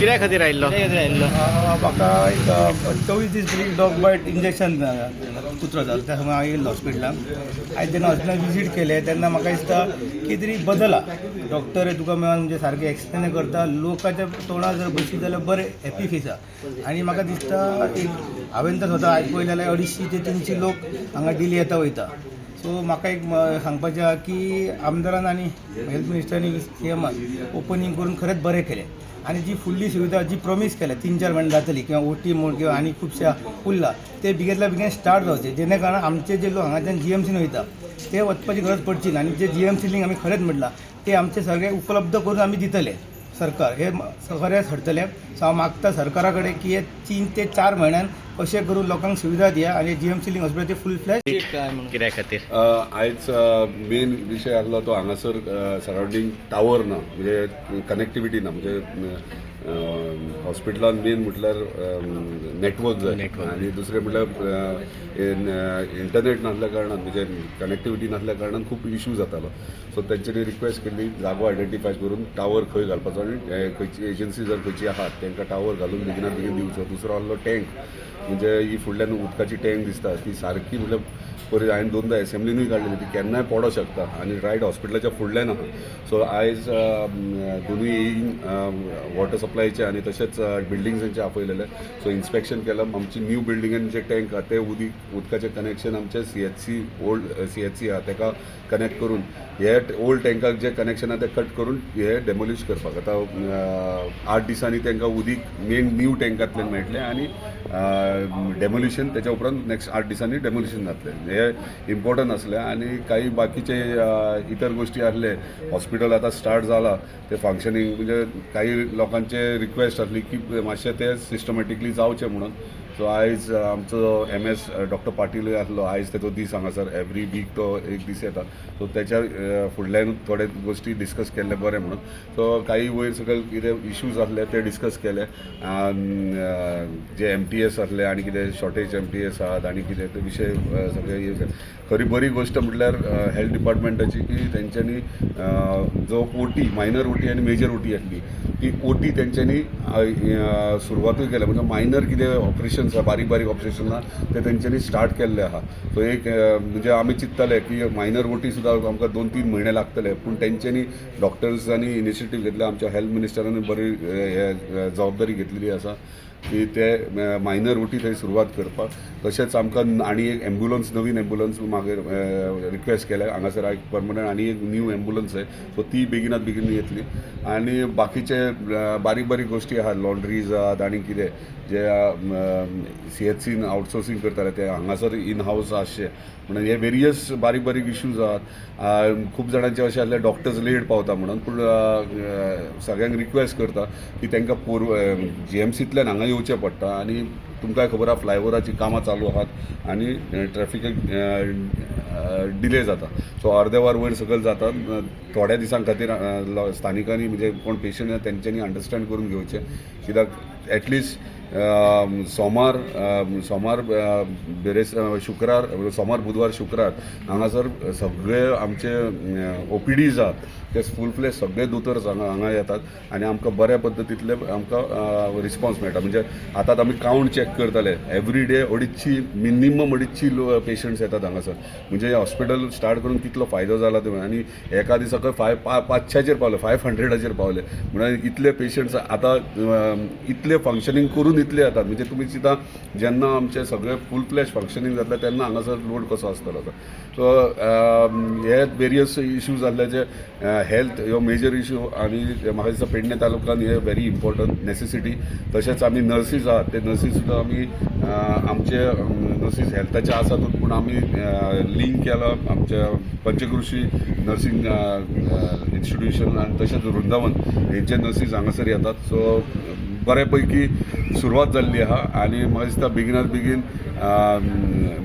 कित्या खातीर आयिल्लो? म्हाका एक 24 दीस पयलीं डॉग बायट इंजेक्शन कुत्रो जालो त्या समय हांव येयल्लो हॉस्पिटलान. आयज जेन्ना हॉस्पिटलान विजीट केलें तेन्ना म्हाका दिसता कितें तरी बदल आहा. डॉक्टर तुका मेळोन म्हणजे सारकें एक्सप्लेन करता. लोकांच्या तोंडार जर बशीत जाल्यार बरें हॅपी फेस आहा. आनी म्हाका दिसता एक हांवें तर स्वता आयज पळयलें जाल्यार 250 ते 300 लोक हांगा डेली येता वयता. सो म्हाका एक सांगपाचें आहा की आमदारान आनी हेल्थ मिनिस्टरांनी, सीएमान ओपनींग करून खरेंच बरें केलें. आनी जी फुडली सुविधा जी प्रॉमीस केल्या, 3-4 म्हयने जातली किंवा ओटी म्हूण किंवा आनी खुबशे उरला, ते बेगितल्या बेगीन स्टार्ट जावचे, जेणे कारण आमचे जे लोक हांगाच्यान जीएमसीन वयता ते वचपाची गरज पडची ना. आनी जे जीएमसी लिंक आमी खरेंच म्हटलां ते आमचे सगळे उपलब्ध करून आमी दितले. सरकार हे खरेंच हरतलें. सो हांव मागता सरकारा कडेन की हे 3 ते 4 म्हयन्यान कशें करून लोकांक सुविधा दिया आनी जीएमसी लिंक हॉस्पिटलाचे फूल फ्लॅज कित्या खातीर? आयज मेन विशय आसलो तो हांगासर सरावंडींग टावर ना, म्हणजे कनेक्टिविटी ना. म्हणजे हॉस्पिटलान मेन म्हटल्यार नेटवर्क जाय. Network. आनी दुसरें म्हटल्यार इंटरनेट नासल्या कारणान, म्हणजे कनेक्टिविटी नासल्या कारणान खूब इशू जातालो. सो तेंच्यांनी रिक्वेस्ट केल्ली, जागो आयडेंटिफाय करून टावर खंय घालपाचो आनी खंयची एजन्सी जर खंयची आहात तांकां टावर घालून बेगिना बेगीन दिवचो. दुसरो आहलो टँक, म्हणजे ही फुडल्यान उदकाची टँक दिसता ती सारकी, म्हटल्यार पयर हांवें दोनदां एसेंब्लिनूय काडलेली, ती केन्नाय पडोंक शकता आनी रायट हॉस्पिटलाच्या फुडल्यान आहा. सो आयज दोनूय वॉटर सप्लायचे आनी तशेंच बिल्डिंग्सांचे आपयलेले. सो इन्स्पेक्शन केलां. आमची न्यू बिल्डिंगेन जे टँक आहा ते उदकाचें कनेक्शन आमचे सीएचसी, ओल्ड सीएचसी आहा तेका कनेक्ट करून हे ओल्ड टँकाक जे कनेक्शन आहा ते कट करून हे डेमोलिश करपाक. आतां 8 दिसांनी तांकां उदीक मेन न्यू टँकांतल्यान मेळटलें आनी डेमोलिशन त्याच्या उपरांत नेक्स्ट 8 दिसांनी डेमोलिशन जातलें. हे इम्पॉर्टंट आसलें. आनी काही बाकीचे इतर गोष्टी आसले. हॉस्पिटल आतां स्टार्ट जाला ते फंक्शनींग, म्हणजे काही लोकांचे रिक्वेस्ट आसली की मातशें ते सिस्टमॅटिकली जावचें म्हणून. सो आयज आमचो एमएस डॉक्टर पाटीलूय आसलो. आयज तेचो दीस हांगासर, एवरी वीक तो एक दीस येता. सो तेच्या फुडल्यान थोडे गोश्टी डिस्कस केल्ले बरें म्हणून. सो काही वयर सकयल कितें इश्यूज आसले ते डिस्कस केले. जे एमटीएस आसले आनी कितें शॉर्टेज एमटीएस आहात आनी कितें ते विशय सगळे हे. खरी बरी गोश्ट म्हटल्यार हेल्थ डिपार्टमेंटाची की तेंच्यांनी जो ओटी, मायनर ओटी आनी मेजर ओटी आसली, ती ओटी तेंच्यांनी सुरवातूय केल्या. म्हणजे मायनर कितें ऑपरेशन्स आहा, बारीक बारीक ऑपरेशन आहा, ते तेंच्यांनी स्टार्ट केल्ले आहा. सो एक म्हणजे आमी चिंत्ताले की मायनर ओटी सुद्दां आमकां 2-3 म्हयने लागतले, पूण तेंच्यांनी डॉक्टर्सांनी इनिशिएटीव घेतले, आमच्या हेल्थ मिनिस्टरांनी बरी हे जबाबदारी घेतलेली आसा की ते मायनर ओटी थंय सुरवात करपाक. तशेंच आमकां आनी एक एम्बुलन्स, नवीन एम्बुलन्स मागीर रिक्वेस्ट केल्या. हांगासर एक परमनंट आनी एक न्यू एम्बुलन्स जाय. सो ती बेगिनात बेगीन येतली. आनी बाकीचे बारीक बारीक गोश्टी आहात, लॉन्ड्रीज आहात आनी कितें जे सीएचसीन आउटसोर्सिंग करताले ते हांगासर इन हावस आसचे म्हणून. हे वेरियस बारीक बारीक इश्यूज आहात. खूब जाणांचे अशें आसले डॉक्टर्स लेट पावता म्हणून, पूण सगळ्यांक रिक्वेस्ट करता की तांकां पोर जीएमसींतल्यान हांगा येवचें पडटा आनी तुमकांय खबर आहा, फ्लायओवराची कामां चालू आहात आनी ट्रॅफिकाक डिले जाता. सो अर्दे वर वयर सकयल जाता. थोड्या दिसां खातीर स्थानिकांनी, म्हणजे कोण पेशंट आहा तेंच्यांनी अंडरस्टँड करून घेवचें, कित्याक एटलिस्ट सोमार सोमार बेरेस शुक्रार, सोमार, बुधवार, शुक्रार हांगासर सगळे आमचे ओपीडीज आहात ते फूल फ्लॅज सगळे दोतोर्स हांगा हांगा येतात आनी आमकां बऱ्या पद्दतींतले आमकां रिस्पॉन्स मेळटा. म्हणजे आतां आमी कावंट चॅक करताले, एवरी डे 250, मिनिमम 250 पेशंट्स येतात हांगासर. म्हणजे हॉस्पिटल स्टार्ट करून कितलो फायदो जाला ते. आनी एका दिसाक 500चेर पावले, 500चेर पावले. म्हणल्यार इतले पेशंट्स आतां इतले फंक्शनींग करून इतले येतात. म्हणजे तुमी चिंता, जेन्ना आमचे सगळे फूल फ्लॅज फंक्शनींग जातलें तेन्ना हांगासर लोड कसो आसतलो तो. सो हे वेरियस इश्यूज जाल्ले जे हेल्थ ह्यो मेजर इश्यू. आनी म्हाका दिसता पेडणे तालुक्यान हे व्हेरी इम्पॉर्टंट नेसेसिटी. तशेंच आमी नर्सीस आहात ते नर्सीस सुद्दां आमी आमचे नर्सीस हेल्थाचे आसातूच, पूण आमी लिंक केला आमच्या पंचकृषी नर्सिंग इन्स्टिट्यूशन आनी तशेंच वृंदावन हेंचे नर्सीस हांगासर येतात. सो बऱ्या पैकी सुरवात जाल्ली आहा. आनी म्हाका दिसता बेगिनात बेगीन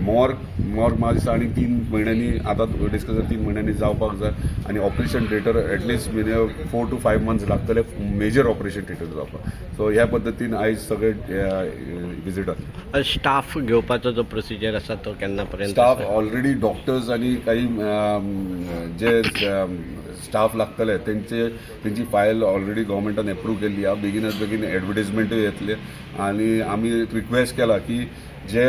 मॉर्ग, मॉर्ग म्हाका दिसता आनी 3 म्हयन्यांनी, आतां डिस्कस 3 म्हयन्यांनी जावपाक जाय. आनी ऑपरेशन थिएटर एटलिस्ट म्हणजे 4 टू 5 मंथ्स लागतले मेजर ऑपरेशन थिएटर जावपाक. सो ह्या पद्दतीन आयज सगळे विजीट जातले. स्टाफ घेवपाचो जो प्रोसिजर आसा तो केन्ना पर्यंत स्टाफ आसा? ऑलरेडी डॉक्टर्स आणि काही जे स्टाफ लागतले तेंचे तेंची फायल ऑलरेडी गव्हर्मेंटान एप्रूव केल्ली आहा. बेगिनात बेगीन एडवर्टीजमेंटूय येतले आनी आमी रिक्वेस्ट केला की जे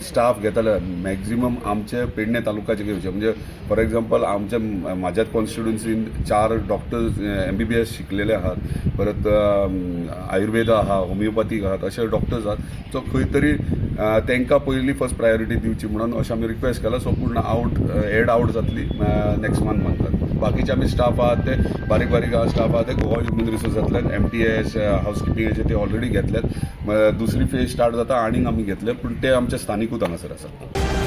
स्टाफ घेतले मॅक्झिमम आमचे पेडणे तालुकाचे घेवचे. म्हणजे फॉर एग्जाम्पल, आमच्या म्हाज्याच कॉन्स्टिट्युन्सीन चार डॉक्टर्स एमबीबीएस शिकलेले आहात, परत आयुर्वेदा आहा, होमिओपॅथीक आहात, अशे डॉक्टर्स आहात. सो खंय तरी तांकां पयली फर्स्ट प्रायोरिटी दिवची म्हणून अशें आमी रिक्वेस्ट केला. सो पूर्ण आवट एड आवट जातली नेक्स्ट मंथान. बाकीचे आमी स्टाफ आहात ते बारीक बारीक स्टाफ आहा ते गोवा ह्युमन रिसोर्सांतल्यान एमटीएस, हावसकिपिंगाचे ते ऑलरेडी घेतल्यात. दुसरी फेज स्टार्ट जाता, आनीक आमी घेतले, पूण ते आमचे स्थानिकूच हांगासर आसात.